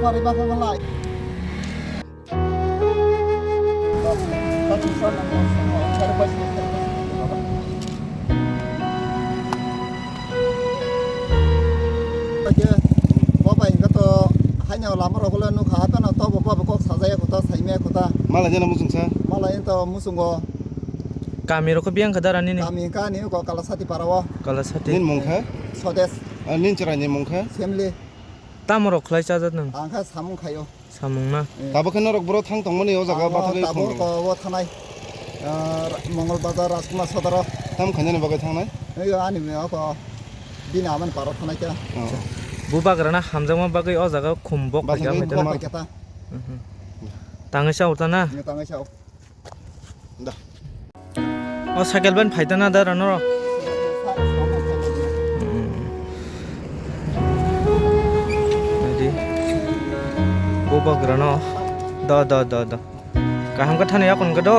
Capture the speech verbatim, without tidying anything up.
Pari bakha malai. Bo bai hingke to haino lama rok le nukha, hapheno to bo, bo kok sajaya kota, saimaya kota. Malai jana musung sa? Malai to musungo. Kami rok biyang kha dara nini? Kami hingka ni ko Kalasati para o. Kalasati. Nin mung kha? Sodes. Ah, nin chwrai ni mung kha? Family. Tamo rok khlai chajak nang? Ang kha samung khaio. Samung na? Eh. Tabo khe norok boro thang tongmani o jaga. Abo bathagwi tabo phungrok. Ko o thanai. Ah, Mongol Bazar, Rajkumar Sodaro. Tam khainani bagwi thangnai? Ei, ani me oko bini amani paro thanai khe. Oh. Bubagrana hamjakma bagwi o jaga khum bok Bathagwi phaikha, phaikha. Bok phaikha ta. Mhm. Tangwi sa urta na? Ni tangwi sa. Da. O cycle ban phaita na da rano. Ready. Bubagrano. Da, da, da, da. Kaham khe thani yakon khe do.